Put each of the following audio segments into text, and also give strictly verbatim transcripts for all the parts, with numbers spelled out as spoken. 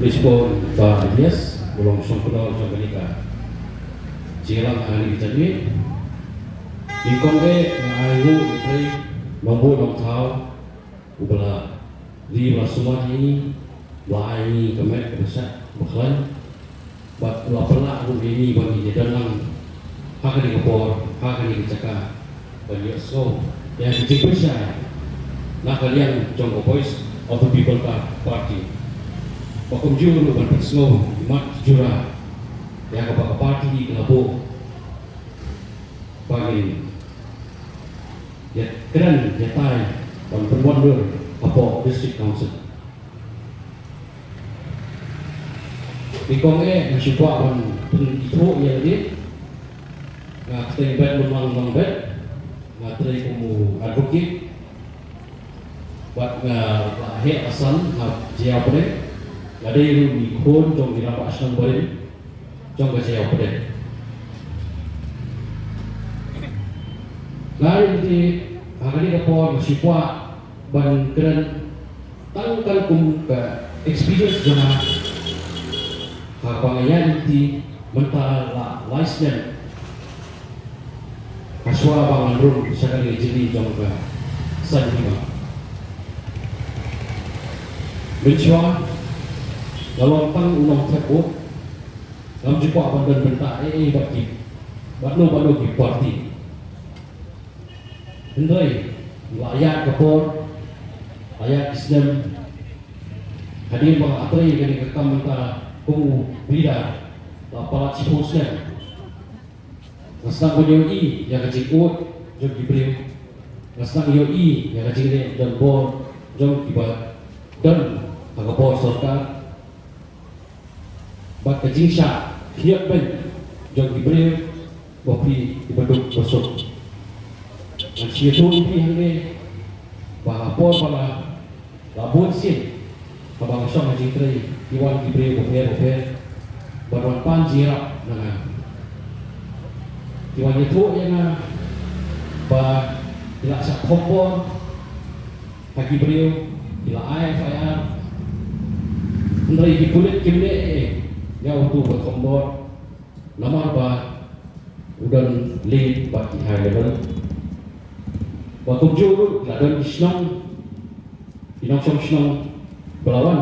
Respond ba yes, ba long shongknor jong kane ka jingïalang ha kane ka janmiet. Nyngkong eh nga ai nguh ïa u Trai Nongbuh Nongthaw uba la ri, uba la sumar ïa ngi, uba la ai ïa ngi ka met kaba shait kaba khlaiñ, bad uba la pynlah ruh ïa ngi ba ngin ïadon lang ha kane ka por, ha kane ka jaka, ban ïohsngew ïa ki jingpynshai na ka liang jong ka Voice of the People Party. Bad kumjuh ruh ban pynsngew mat jura ïa kaba ka party ka la buh ba ngin ïakren ïatai ban pynwandur hapoh District Council. Nyngkong eh nga shu kwah ban pynithuh ïa lade. Nga kyrteng Batmanglang Mangbet, nga trei kum u advocate, bad nga la heh la san ha Jaïaw Pdeng. Nga dei ruh u khun jong i rangbah shnong barim jong ka Jaïaw Pdeng. Nga ïa lade ha kane ka por nga shu kwah ban kren tang kan kum ka experience jong nga, ha kaba nga ïaid lynti mynta la lai snem, ha shuwa ba ngan rung sha kane ka jingim jong ka saiñ hima. Mynshuwa nga long tang u nongthep vote, ngam ju kwah ban don bynta ei ei bad ki, bad no bad no ki party. Hynrei la ïaid ka por, la ïaid ki snem, hadien ba nga trei kane ka kam mynta kum u briew, la palat shiphew snem, nga sdang ban ïohi ïa ka jingud jong ki briew, nga sdang ïohi ïa ka jingleh donbor jong kiba don ha ka bor sorkar, bad ka jingshah khlieh beiñ jong ki briew, ba phi kiba duk ba suk. Ngan sngewthuh ïa phi hangne ba ha por ba la, la bun sien haba nga shong ha jingtrei, ki wan ki briew bapher bapher ban wan pan jingïarap na nga. Ki wan ïathuh ïa nga ba ki la shah thombor ha ki briew, ki la ai F I R. Hynrei ki pulit kim leh ei ei ïa uto uba thombor, namar ba u don link bad ki high level. Ba kumjuh ruh la don ki shnong, ki nongshong shnong ba la wan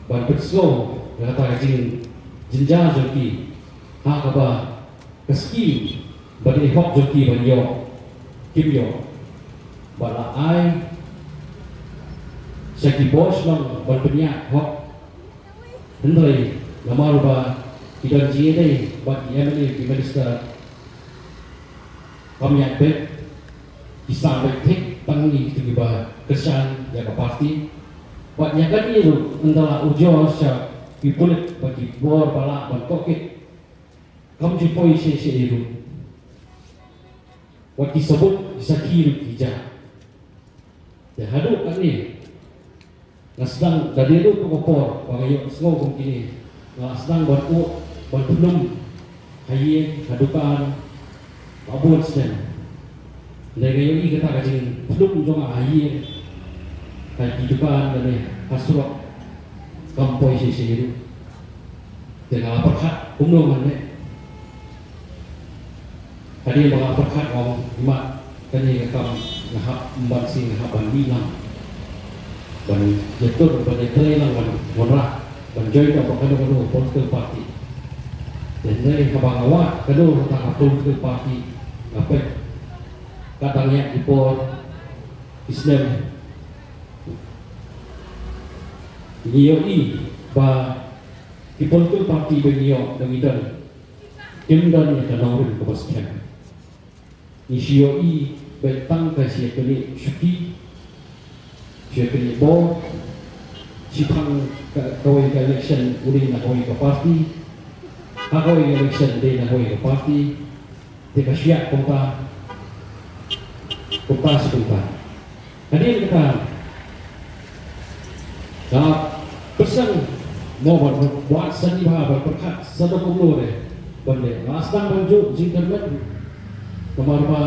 ban pynsngew ïa kata ka jingjynjar jong ki, ha kaba ka skim ba dei hok jong ki ban ïoh, kim ïoh. Ba la ai sha ki bor shnong ban pynïaid hok. Hynrei namar ba ki don jingïadei bad ki M L A, ki minister, kam ïaid beit, ki sah beit thik tang ïa kito kiba kyrshan ïa ka party. Bad ïa kane ruh ynda la ujor sha ki pulit bad ki bor ba lah ban tohkit, kam ju poi shisha ruh. Wat ki sabut ki sakhi ruh ki jah. Te haduh katne nga sdang, da dei ruh ka por ba nga ïohsngew kum kine, nga sdang ban u, ban pynlum ha ïing ha dukan, ba bun snem. Hynrei nga ïohi kata ka jingpynlum jong nga ha ïing, ha ki dukan lane ha surok, kam poi shisha ruh. Te nga la pyrkhat kumno ngan leh. Hadien ba nga la pyrkhat, nga ong, imat, kane ka kam nga hap ban sdang, nga hap ban mih lang, ban ïatur, ban ïatrei lang, ban wanrah, ban join bad kano kano political party. Te hynrei haba nga wad kano kata ka political party, nga peit ka dang ïaid ki por ki snem, ngi ïohi ba ki political party ba ngi ïoh, ba ngi don, kim don ïa ka nongrim kaba skhem. Ngi shu ïohi beit tang ka shi ïakynduh shuki, shi ïakynduh bor, shi tang ka, kawei ka election u dei na kawei ka party, ha kawei ka election u dei na kawei ka party. Te ka shu ïaid kumta, kumta shi kumta. Hadien kata, nga pyrshang mo ban buh sani bha, ban pyrkhat sa da kumno re ban leh. Nga sdang ban ju jingkyrmen, namar ba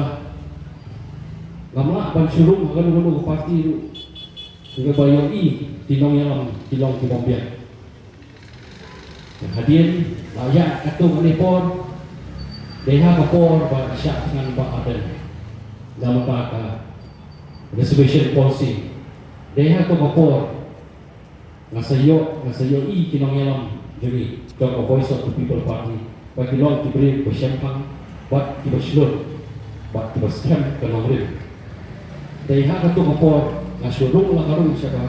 ngam lah ban shu rung ha kano kano ka party ruh, hynrei ba ïohi ki nongïalam ki long ki bym biang. Hadien la ïa katto katne por, dei ha ka por ba shah thngan Bah Ardent na bynta ka reservation policy. Dei ha katto ka por nga sa ïoh, nga sa ïohi ki nongïalam jong ngi jong ka Voice of the People Party ba ki long ki briew kiba shemphang bad kiba shlur bad kiba skhem ka nongrim. Dei ha katto ka por nga shu rung la ka rung sha ka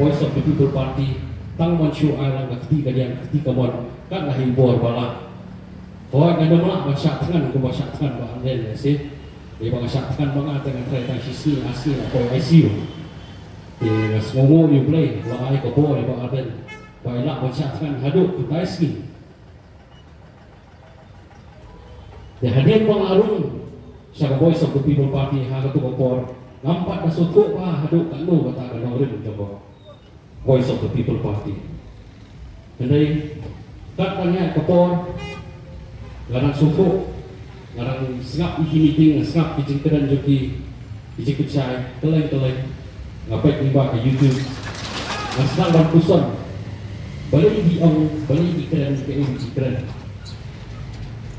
Voice of the People Party, tang ban shu ai lang ka kti kadiang, ka kti kamon, kat la hi bor ba lah. Hooid, nga dang lah ban shah thngan kumba shah thngan Bah Ardent lehse. Dei ba nga shah thngan ba nga te nga trai tang shi sngi, ar sngi nga poi I C U. Te nga sngewnguh ïa U Blei ba ai ka bor ïa Bah Ardent ba i lah ban shah thngan haduh khyndai sngi. Te hadien ba nga rung sha ka Voice of the People Party ha katto ka por, ngam pat da sngewthuh bha haduh katno kata ka nongrim jong ka Voice of the People Party. Hynrei kat tang ïa ka por nga dang sngewthuh, nga dang sngap ïa ki meeting, nga sngap ki jingkren jong ki, ki jingpynshai kylleng kylleng. Nga peit lyngba ka YouTube, nga sdang ban puson balei ki ong, balei ki kren kaei ki kren.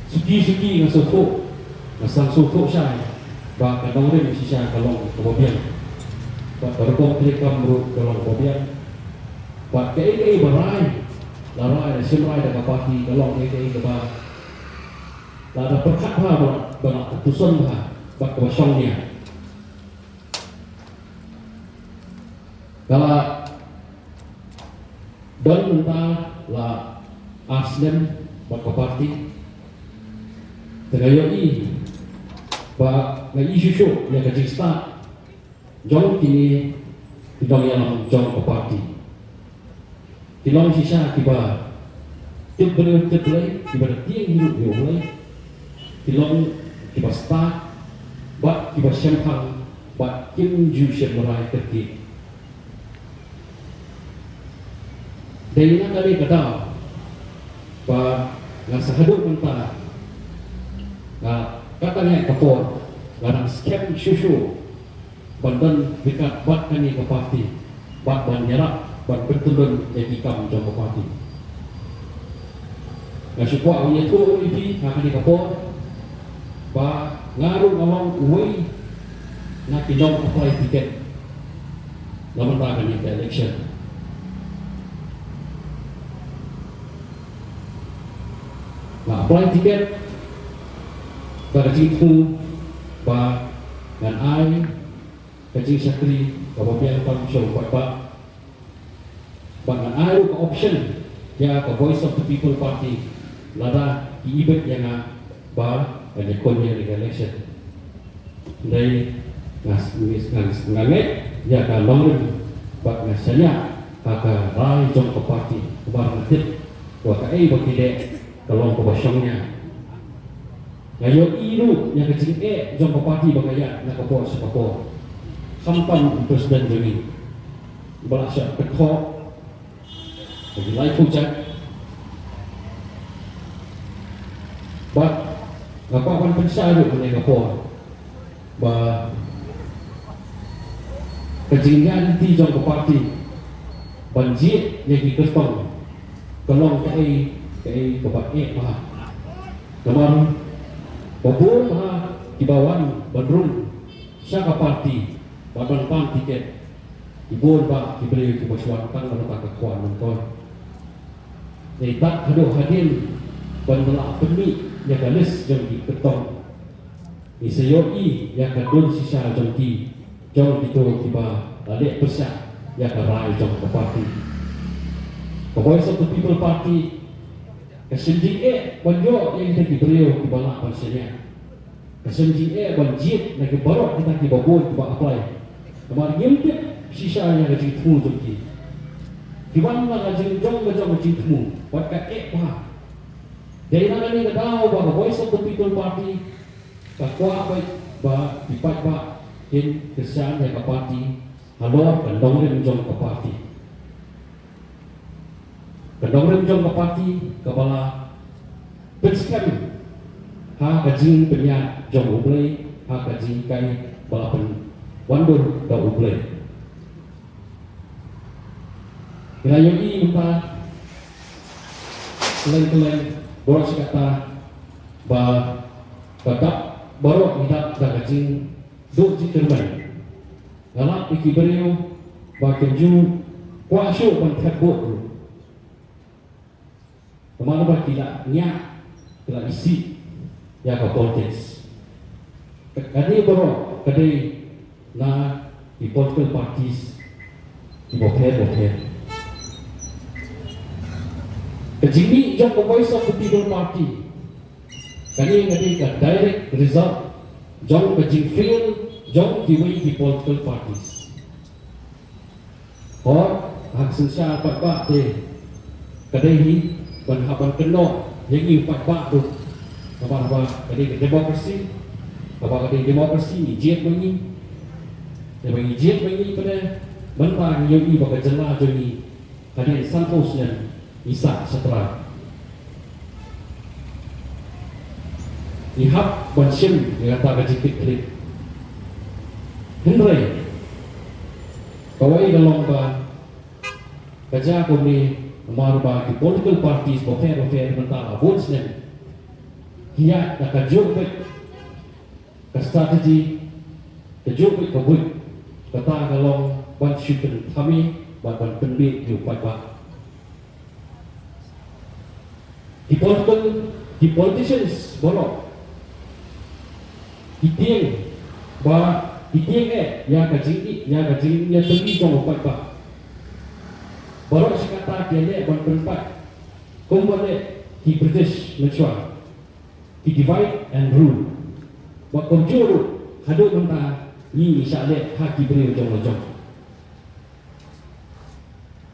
Suki suki nga sngewthuh, nga sdang sngewthuh shai ba ka nongrim shisha ka long kaba biang. Bad ka rukom treikam ruh ka long kaba biang. Bad kaei kaei ba rai, la rai, la shim rai da ka party, ka long kaei kaei kaba lada pyrkhat bha, ba la, ba la puson bha bad kaba shongnia. Ka la don mynta la ar snem bad ka party. Te nga ïohi ba nga ïohi shuh shuh ïa ka jingstad jong kine ki nongïalam jong ka party. Ki long shisha kiba tip briew tip Blei, kiba da tieng hi ruh ïa U Blei. Ki long kiba stad bad kiba shemphang bad kim ju shym rai kyrkieh. Dei na kane ka daw ba nga sa haduh mynta, nga katne ka por nga dang skhem shuh shuh ban don ryngkat bad kane ka party bad ban ïarap ban pyntyllun ïa ki kam jong ka party. Nga shu kwah ban ïathuh ïa phi ha kane ka por ba nga ruh nga long uwei na ki nong apply ticket na bynta kane ka election. Nga apply ticket da ka jingthmu ba ngan ai ka jingshakri kaba biang tam sha u paidbah. Bad ngan ai ruh ka option ïa ka Voice of the People Party lada ki ibit ïa nga ba ngan ïakhun ïa ka election. Hynrei nga, nga, nga ngeit ïa ka nongrim bad nga shaniah ha ka rai jong ka party, kumba nga tip ba kaei ba ki leh ka long kaba shongnia. Nga ïohi ruh ïa ka jingeh jong ka party ba nga ïaid na ka por sha ka por. Khamtam u president jong ngi ba la shah pynthok ha ki lai phew jait. Bad nga kwah ban pynshai ruh ha kane ka por ba ka jingïaid lynti jong ka party ban jied ïa ki kyrtong ka long kaei kaei kaba eh bha. Namar ba bun bha kiba wan ban rung sha ka party bad ban pan ticket, ki bun bha ki briew kiba shu wan tang na ka bynta ka khwan myntoi. Ngi tad haduh hadien ban da la pynmih ïa ka list jong ki kyrtong. Ngi sa ïohi ïa ka dur shisha jong ki, jong kito kiba la leh pyrshah ïa ka rai jong ka party. Ka Voice of the People Party ka sngewjingeh ban ïoh ïa kita ki briew kiba lah ban shaniah. Ka sngewjingeh ban jied na ki baroh kita kiba bun kiba apply. Namar ngim tip shisha ïa ka jingthmu jong ki. Ki wan la ka jingjong ka jong ka jingthmu bad ka eh bha. Dei na kane ka daw ba ka Voice of the People Party ka kwah ba, ba ki paidbah kin kyrshan ïa ka party halor ka nongrim jong ka party. Ka nongrim jong ka party kaba la pynskhem ha ka jingpynïaid jong U Blei, ha ka jinghikai ba la pynwandur da U Blei. Ngi la ïohi mynta Kylleng kylleng baroh shi katta ba ka dap, baroh ngi dap da ka jingduh jingkyrmen. Nga lap ïa ki briew ba kim ju kwah shuh ban thep vote ruh. Namar ba ki la ñiah, ki la isih ïa ka politics. Ka, kane baroh ka dei na ki political parties ki bapher bapher. Ka jingmih jong ka Voice of the People Party, kane ka dei ka direct result jong ka jingfail jong kiwei ki political parties. Hooid, ha ka synshar paidbah te ka dei hi ban hap ban kynnoh ïa ngi u paidbah ruh. Namar ba ka dei ka democracy, kaba ka dei democracy ngi jied ma ngi. Te ba ngi jied ma ngi pynban, mynta ngi ïohi ba ka jylla jong ngi hadien sanphew snem ngi sah shatrai. Ngi hap ban shim ïa kata ka jingkitkhlieh. Hynrei kawei ka long ba ka jia kumne namar ba ki political parties bapher bapher mynta la bun snem ki ïaid da kajuh beit ka strategy, kajuh beit ka buit. Kata ka long ban shu pynthame bad ban pynbeit ïa u paidbah. Ki political, ki politicians baroh ki tieng ba, ki tieng eh ïa ka jingïa, ïa ka jingïatylli jong u paidbah. Baroh shi katta ki leh ban pynpait kumba leh ki British mynshuwa, ki divide and rule. Ba kumjuh ruh haduh mynta ngi ngi shah leh ha ki briew jong la jong.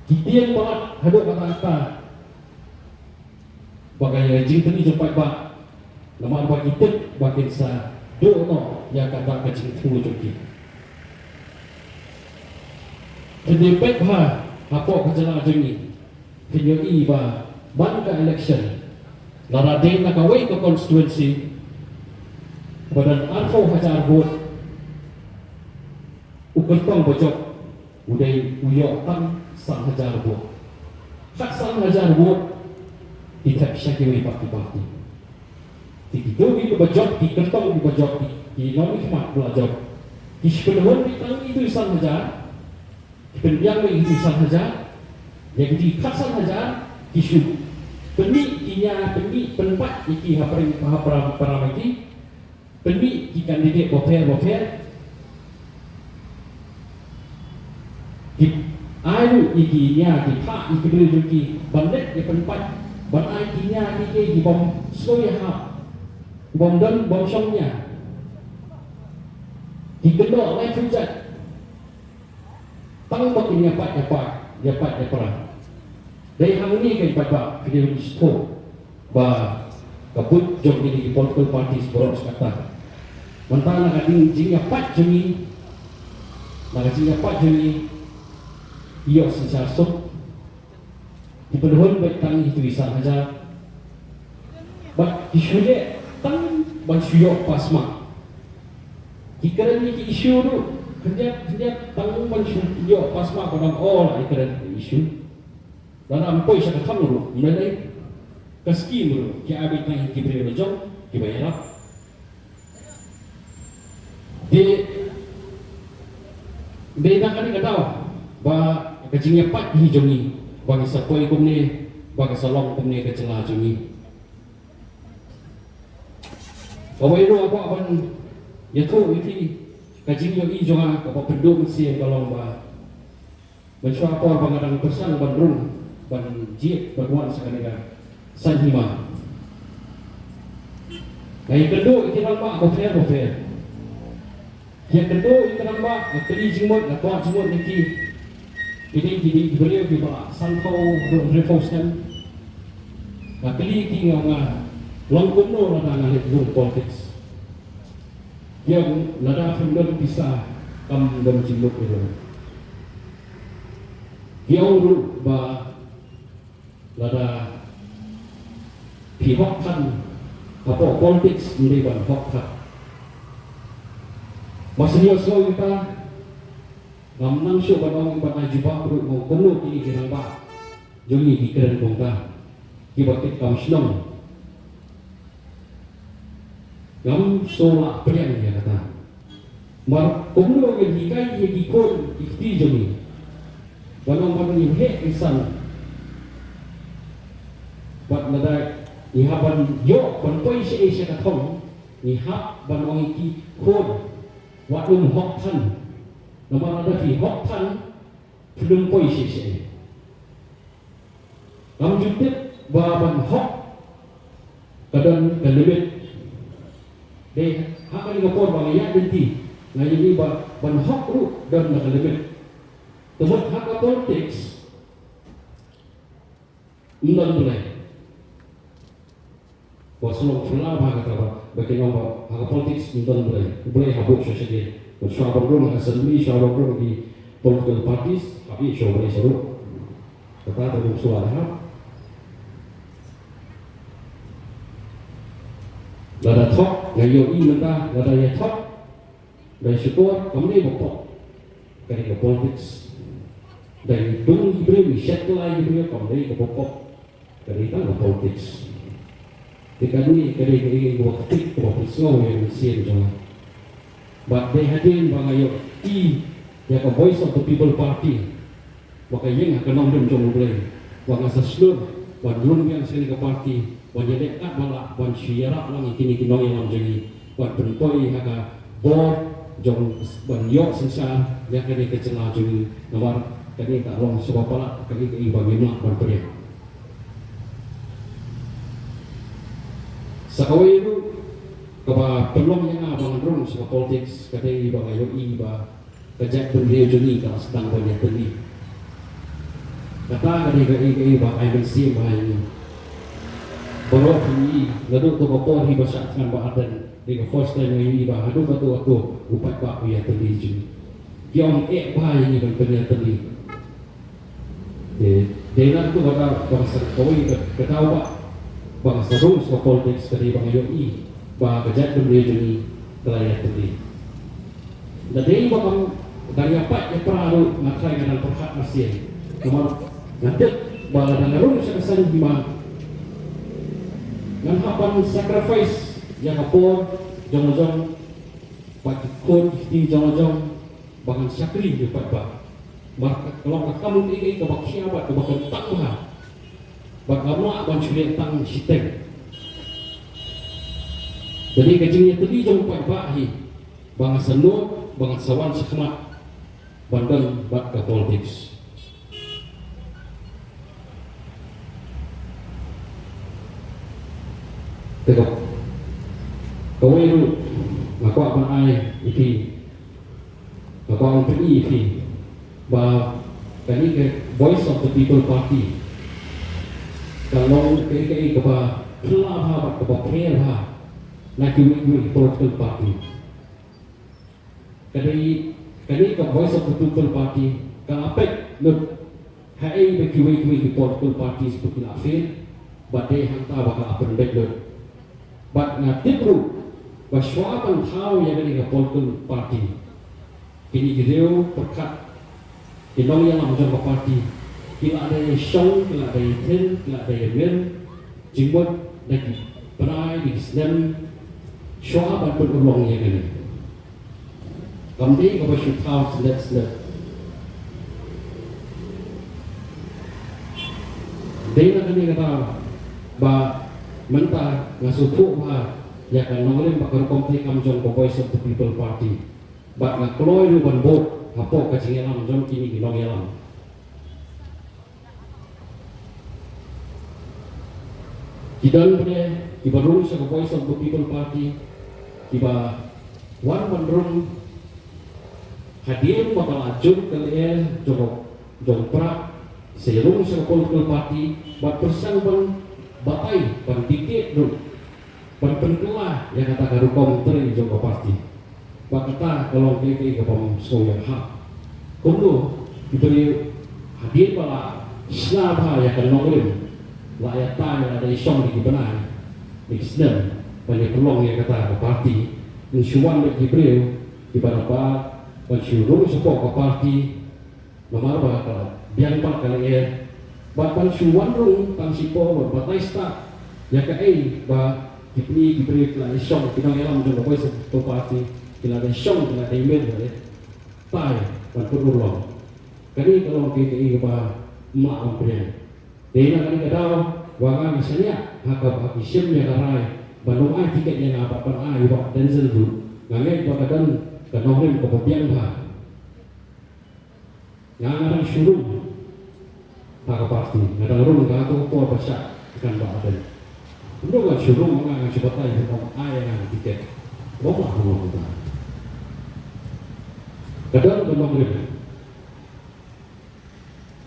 Ki tieng ba haduh katta katta ba ka ïa jingtylli jong paidbah, namar ba ki tip ba kin sa duh noh ïa kata ka jingthmu jong ki. Phin ïa peit bha hapoh ka jylla jong ngi, phin ïohi ba man ka election, lada dei na kawei ka constituency ba don arphew hajar vote, u kyrtong ba jop u dei u ïoh tang san hajar vote. Kat san hajar vote ki thep sha kiwei pat ki party. Te kito kiba jop, ki kyrtong kiba jop, ki, ki nongmihkhmat ba la jop, ki shu pynhun beit tang ïa kito san hajar, ki pynbiang beit ïa kito san hajar, ïa kito kat san hajar ki shu pynmih ki nia, pynmih pynpait ïa ki ha pyrshah, ha pyrshah, pyrshah ïa ki. Pynmih ki candidate bapher bapher. Ki ai ruh ïa ki nia, ki phah ïa ki briew jong ki ban leit ïa pynpait, ban ai ki nia ki, ki, ki bym sngew ïahap, ki bym don, bym shong nia. Ki kynnoh lai phew jait. Tang ba kin ïa pait ïa pait, ïa pait ïa pra. Dei hangne kein paidbah, phi dei ban sngewthuh ba ka buit jong kine ki political parties baroh shi katta. Mynta na ka jing, jingïapait jong ngi, na ka jingïapait jong ngi, ïoh synshar suk. Ki pynhun beit tang ïa kito ki san hajar. Bad ki shu leh tang ban shu ïoh pass mark. Ki kren ïa ki issue ruh khyndiat khyndiat tang ban shu ïoh pass mark, ba dang ol ai kren issue. Lada ym poi sha ka thong ruh, ym lei lei. Ka scheme ruh ki ai beit tang ïa ki briew la jong kiba ïarap. Dei, dei na kane ka daw ba ka jingïapait hi jong ngi ba ka sa poi kumne, ba ka sa long kumne ka jylla jong ngi. Kawei ruh nga kwah ban ïathuh ïa phi, ka jingïohi jong nga kaba pynduh mynsiem ka long ba mynshuwa por ba nga dang pyrshang ban rung, ban jied, ban wan sha kane ka saiñ hima, nga ïakynduh ïa ki rangbah bapher bapher. Ïakynduh ïa ki rangbah, nga kylli jingmut, nga kwah jingmut na ki. Ki dei, ki dei ki briew kiba la sanphew haduh hynriewphew snem. Nga kylli ki, nga ong, nga long kumno lada nga leit rung politics? Ki ong, lada phim don pisa kam don jingmut ïa lade. Ki ong ruh ba lada phi hok than hapoh politics, ym dei ban hok than. Ba sniewsngew ïa ka, ngam nang shuh ban ong, ban ai jubab ruh, nga ong kumno kine ki rangbah jong ngi ki kren kumta. kiba kit kam shnong. Ngam sngewlah pdiang ïa kata. Namar kumno ngin hikai ïa ki khun ki kti jong ngi? Ban ong ban ngi heh ngi san. Bad lada ngi hap ban ïoh ban poi sha ei sha ka thong, ngi hap ban ong ïa ki khun, wat nym hok than. Namar lada phi hok than, phi nym poi sha ei sha ei. Ngam ju tip ba ban hok ka don ka limit. Dei ha kane ka por ba nga ïaid lynti, nga ïohi ba ban hok ruh don ka limit. Te mut ha ka politics ym don Blei. Ba shu long phylla bha kata ba, ba kin ong ba ha ka politics ym don Blei. U Blei ha bud shuh shadien. Ba shuwa ban rung ha assembly, shuwa ban rung ki political parties, hap ïeit shuwa Blei shuwa ruh. Kata te bym shuwa leh hap. Lada thok, nga ïohi mynta, lada ïa thok, dei shukor, kam dei ba pop. Ka dei ka politics. Dei dung ki briew, i shet lai ki briew, kam dei ka ba pop. Ka dei tang ka politics. Te kane ka dei ka ïing ba ktik ba pynsngew ïa ka mynsiem jong nga. Bad dei hadien ba nga ïohi ïa ka Voice of the People Party ba ka ïeng ha ka nongrim jong U Blei, ba nga sa shlur ban rung biang sha kane ka party, ban ïaleh katba lah ban shu ïarap lang ïa kine ki nongïalam jong ngi, ban pynpoi ha ka bor jong, ban ïoh synshar ïa kane ka jylla jong ngi. Namar kane ka long sha ba palat, kane ka ïing ba ngim lah ban pdiang. Sa kawei ruh kaba pynlong ïa nga ba ngan rung sha ka politics ka dei ba nga ïohi ba ka jaitbynriew jong ngi ka la sdang ban ïatylli. Kata ka dei kaei kaei ba ai mynsiem bha ïa ngi. Baroh phi ïohi naduh to ka por hi ba shah thngan Bah Ardent, dei ka first time nga ïohi ba haduh kato kato u paidbah u ïatylli jong ngi. Ki ong eh bha ïa ngi ban pynïatylli. Te dei na kata kaba nga sa, kawei ka, ka daw ba, ba nga sa rung sha ka politics ka dei ba nga ïohi ba ka jaitbynriew jong ngi ka la ïatylli. Da dei ba kam dang ïapait ïapra ruh nga trai nga dang pyrkhat arsien. Namar nga tip ba lada nga rung sha ka saiñ hima ngan hap ban sacrifice ïa ka por jong jong, bad ki khun ki kti jong jong, ba ngan shakri ïa u paidbah. Namar ka long ka kam kaei kaei kaba khia bad kaba kyntang bha. Bad ngam lah ban shu leh tang shiteng. Te dei ka jingïatylli jong u paidbah hi ba nga sa nud, ba nga sa wan shakhmat ban don bad ka politics. Te ka, kawei ruh nga kwah ban ai ïa phi, nga kwah ban pyni ïa phi ba kane ka Voice of the People Party ka long kaei kaei kaba phylla bha bad kaba pher bha na kiwei kiwei political party. Ka dei, kane ka Voice of the People Party ka la peit lut haei ba kiwei kiwei ki political parties ba ki la fail, bad dei hangta ba ka la pynbeit lut. Bad nga tip ruh ba shuwa ban thaw ïa kane ka political party, kine ki riew pyrkhat, ki nongïalam jong ka party, ki la dei shong, ki la dei thin, ki la dei mir, jingmut da ki bnai, da ki snem, shuwa ban pynurlong ïa kane. Kam dei kaba shu thaw slet slet. Dei na kane ka daw ba mynta nga sngewthuh bha ïa ka nongrim bad ka rukom treikam jong ka Voice of the People Party. Bad nga kloi ruh ban bud hapoh ka jingïalam jong kine ki nongïalam. Ki don pule kiba rung sha ka Voice of the People Party kiba wan ban rung hadien ba ka la jur ka lyer jong, jong Prah, sa ïa rung sha ka political party bad pyrshang ban batai, ban dictate ruh, ban pynkylla ïa kata ka rukom trei jong ka party. Ba kata ka long kaei kaei kaba ym sngew ïa hap. Kumno ki briew hadien ba la shna bha ïa ka nongrim, la ïatai, la dei shong da ki bnai da ki snem ban ïa pynlong ïa kata ka party, yn shu wan bad ki briew kiba nabar ban shu rung shapoh ka party, namar ba ka la biang pat ka lyer, Bad ban shu wan rung tang shipor, batai stad ïa kaei ba ki pynïaid ki briew ki la ïashong, ki nongïalam jong ka Voice of the People Party ki la ïashong, ki la dei mir, ki la dei tai ban pynurlong. Kane ka long kaei kaei ba ym lah ban pdiang. Te na kane ka daw, wa nga nga shaniah ha kaba ki shim ïa ka rai ban ym ai tiket ïa nga bad ban ai ïa u Bah Denzil ruh, nga ngeit ba ka don ka nongrim kaba biang bha. Nga, nga dang shu rung ha ka party, nga dang rung ha ka por ba shah kan Bah Ardent. Kumno ngan shu rung, nga ngan shu batai ba ym ai ïa nga tiket? Ba ma kumno kumta. Ka don ka nongrim.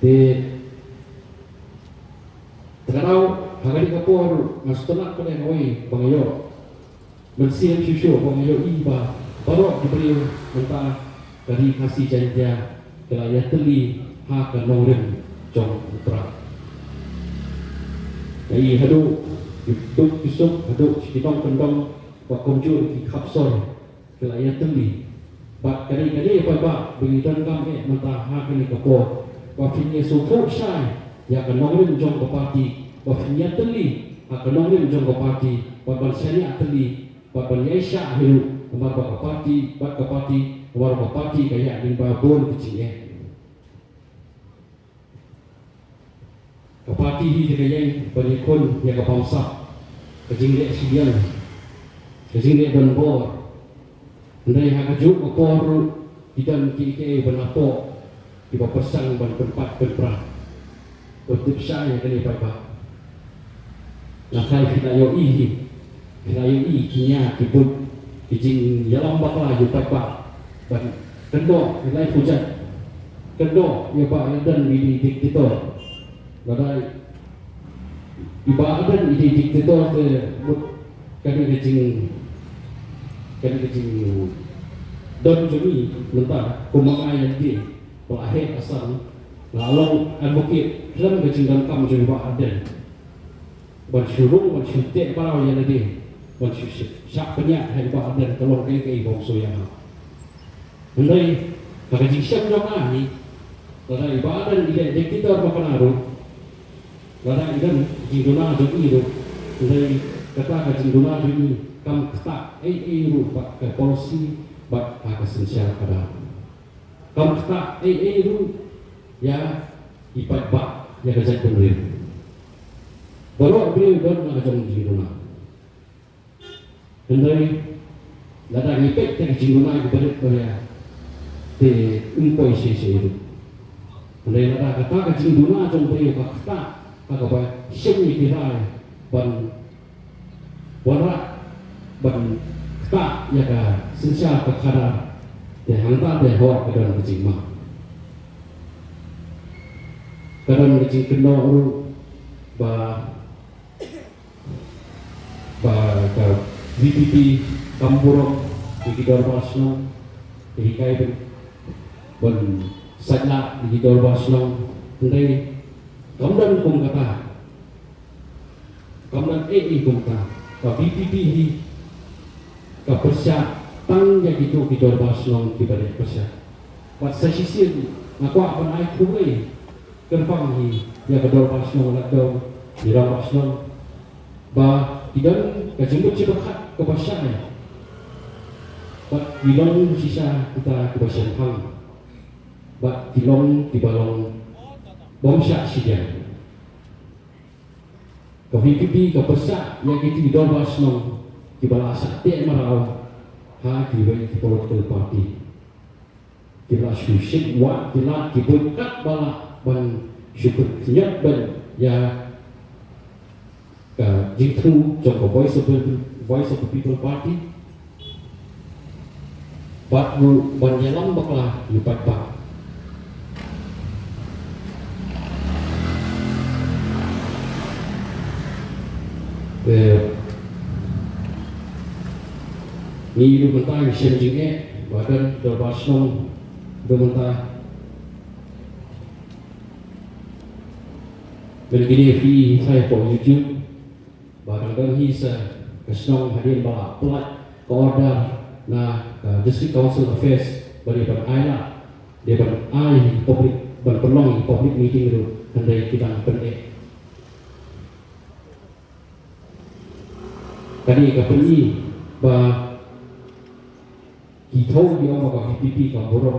Te, te ka daw, ha kane ka por nga sngewtynnat pynban oi ba nga ïoh mynsiem shuh shuh ba nga ïohi ba baroh ki briew mynta ka Ri Khasi Jaiñtia ki la ïatylli ha ka nongrim jong u Prah. Nga i haduh ki duk ki suk, haduh ki nongkyndong, ba kumjuh ki khap sor ki la ïatylli. Bad kane, kane paidbah ba ngi donkam eh mynta ha kane ka por, ba phin ïasngewthuh shai ïa ka nongrim jong ka party, ba phin ïatylli ha ka nongrim jong ka party, bad ban shaniah tylli, bad ban ïaishah hi ruh, namar ba ka party, bad ka party, namar ba ka party ka ïaid lyngba bun ki jingeh. Ka party hi te ka ïeng ban ïakhun ïa ka bamsap, ka jingleh shiliang, ka jingleh donbor. Hynrei ha kajuh ka por ruh ki don kiei kiei ba napoh kiba pyrshang ban pynpait pynpra. Wat tip shai ïa kane paidbah. Nga tharai phi la ïohi hi, phi la ïohi ki nia ki buit, ki jingïalam bakla ïa u paidbah ban kynnoh ïa la ki jait, kynnoh ïa Bah Ardent i dei dictator. Lada i Bah Ardent i dei dictator te mut kane ka jing, kane ka jingdon jong ngi mynta kum ma nga ïa lade ba la heh la san, la long advocate khlem ka jingdonkam jong i Bah Ardent ban shu rung, ban shu teh bha ïa lade, ban shu shah, shah pynïaid ha i Bah Ardent ka long kaei kaei ba ym shu ïa nga. Hynrei ha ka jingshem jong nga hi, lada i Bah Ardent i leh dictator ba kane ruh, lada i don jingduna jong i ruh, hynrei kata ka jingduna jong i kam ktah ei ei ruh bad ka policy bad ha ka synshar khadar. Kam ktah ei ei ruh ïa i paidbah, ïa ka jaitbynriew. Baroh briew don la ka jong jingduna. Hynrei lada ngi peit ïa ka jingduna ki barit baria te ym poi shisha ruh. Hynrei lada kata ka jingduna jong briew ka ktah ha kaba shim ïa ki rai ban wanrah ban ktah ïa ka synshar ka khadar, te hangta te hooid ka don ka jingma. Ka don ka jingkynnoh ruh ba, ba ka V P P kam burom ïa ki dorbar shnong, ïa ki kai ban, ban sait lah ïa ki dorbar shnong. Hynrei kam don kum kata. Kam don ei ei kumta. Ka V P P hi ka pyrshah tang ïa kito ki dorbar shnong kiba dei pyrshah. Bad sa shisien nga kwah ban ai khublei kyrpang hi ïa ka dorbar shnong Ladong, ïa ka dorbar shnong ba ki don ka jingmut jingpyrkhat kaba shai. Bad ki long shisha kita kiba shemphang. Bad ki long kiba long bym shah shiliang. Ka V P P ka pyrshah ïa kito ki dorbar shnong kiba la shah teh mraw ha kiwei ki political party. Ki la shu shim wad, ki la, ki buit katba lah ban shu pynïap ban ïa ka jingthmu jong ka Voice of the, Voice of the People Party. Bad ruh ban ïalam bakla ïa u paidbah. Te ngi ruh mynta ngi shem jingeh ba don dorbar shnong ruh mynta. Lada kine phi ïohi hi sa hapoh YouTube ba dang don hi sa ka shnong hadien ba la pynlait ka order na ka District Council Affairs ba dei ban ai la, dei ban ai public ban pynlong ïa ki public meeting ruh, hynrei ki dang pyneh. Kane ka pyni ba ki thaw ki ong ba ka VPP kam burom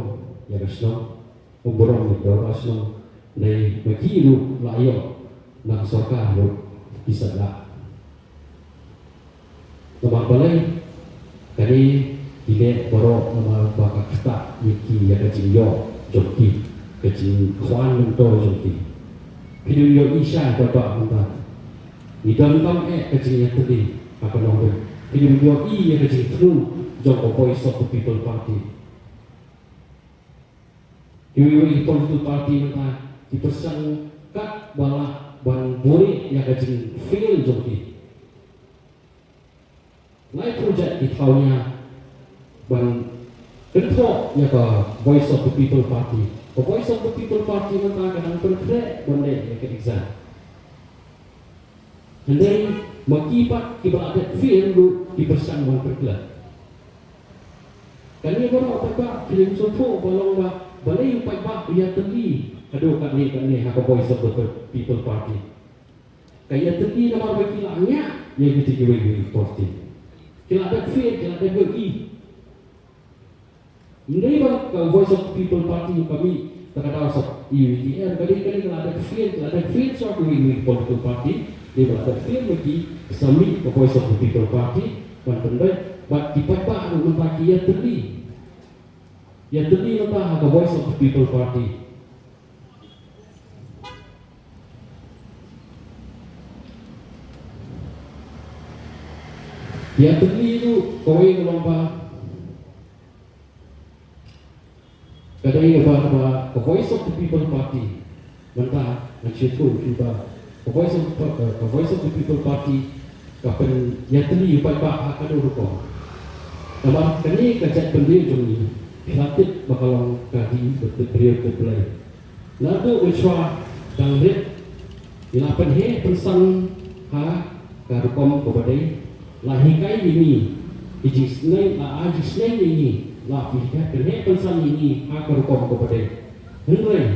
ïa ka shnong, kam burom ïa ka shnong, hynrei ma ki ruh la ïoh na ka sorkar ruh ki satia. Namar balei? Kane ki leh baroh namar ba ka ktah ïa ki ïa ka jingïoh jong ki, ka jingkhwan myntoi jong ki. Phi ïohi sha ka ba mynta, ngi donkam eh ka jingïatylli ha ka longdem. Phi ïohi ïa ka jingthmu jong ka Voice of the People Party. Kiwei kiwei ki political party mynta ki pyrshang katba lah ban buhrieh ïa ka jingfail jong ki. Laiphew jait ki thaw nia ban kynthoh ïa ka Voice of the People Party. Ka Voice of the People Party mynta ka dang pynkhreh ban leh ïa ka exam. Hynrei ma ki pat kiba la dep fail ruh ki pyrshang ban pynkhlaiñ. Kane baroh paidbah ki la sngewthuh ba long ba balei u paidbah u ïatylli haduh katne katne ha ka Voice of the People Party. Ka ïatylli namar ba ki la ngiah ïa kita kiwei kiwei ki party. Ki la dep fail, ki la dep ïohi. Hynrei ba ka Voice of the People Party ka mih da ka daw sha U T M, ka dei, ka dei ka la dep fail, ka la dep fail sha kiwei kiwei ki political party, dei ba la dep fail ma ki, sa mih ka Voice of the People Party ban pynbeit, bad ki paidbah ruh mynta ki ïatylli. Ïatylli mynta ha ka Voice of the People Party. Ïatylli ruh kawei ka long ba ka dei ba, ba ka Voice of the People Party. Mynta ngan shu ïathuh ïa phi ba ka Voice of, ka Voice of the People Party ka pynïatylli ïa u paidbah ha kano rukom. Namar kane ka jaitbynriew jong ngi, phi la tip ba ka long ka ri ba tip briew tip Blei. Naduh mynshuwa dang rit ngi la pynheh pynsan ha ka rukom kaba dei. La hikai ïa ngi ki jingsneng, la ai jingsneng ïa ngi, la pynheh, pynheh pynsan ïa ngi ha ka rukom kaba dei. Hynrei,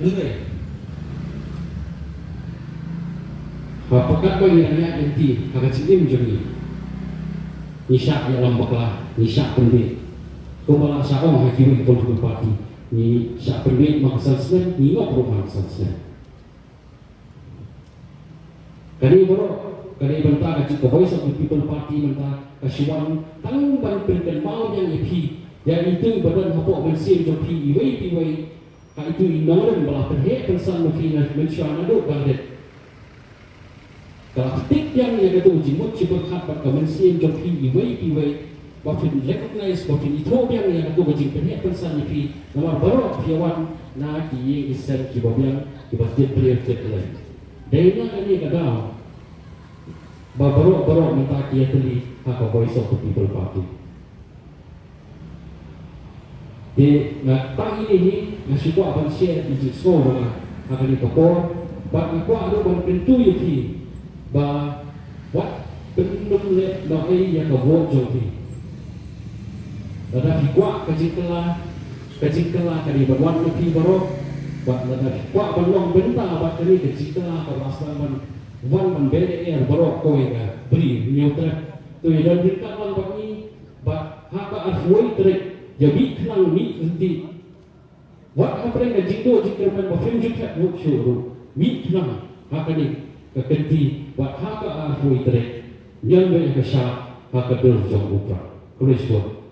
hynrei ha pyrkhat ba ngi ïaid lynti ha ka jingim jong ngi, ngi shah ïalam bakla, ngi shah pynbeit. Kumba la shah ong ha kiwei ki political party, ngi shah pynbeit man ka san snem, ngi ngop ruh man ka san snem. Kane baroh, kane mynta ka jing ka Voice of the People Party mynta ka shu wan tang ban pynkynmaw biang ïa phi ïa itu ba don hapoh mynsiem jong phi iwei pa iwei. Ka itu i nongrim ba la pynheh pynsan ma phi na mynshuwa naduh dang rit. Ka la ktik biang ïa kato ka jingmut jingpyrkhat bad ka mynsiem jong phi iwei pa iwei. Ba phin recognize, ba phin ithuh biang ïa kato ka jingpynheh pynsan ïa phi, namar baroh phi wan na ki ïing ki sem kiba biang, kiba tip briew tip Blei. Dei na kane ka daw ba baroh baroh mynta ki ïatylli ha ka Voice of the People Party. Te nga tang ine hi nga shu kwah ban share ïa ka jingsngew jong nga ha kane ka por, bad nga kwah ruh ban kyntu ïa phi ba wat pynlum leh noh ei ïa ka vote jong phi. Lada phi kwah ka jingkylla, ka jingkylla ka dei ban wan na phi baroh, bad lada phi kwah ban long bynta bad kane ka jingkylla kaba la sdang ban wan ban beh lyer baroh kawei ka bri Hynñiewtrep. To ïa don ryngkat lang bad ngi, bad ha ka arphew wei tarik ïa mih khnang mih lynti. Wat hapdeng ka jingduh jingkyrmen ba phim ju thep vote shuh ruh, mih khnang ha kane ka kynti, wat ha ka arphew wei tarik ñion beit ha ka shad ha ka dur jong u Prah. Khublei shibun.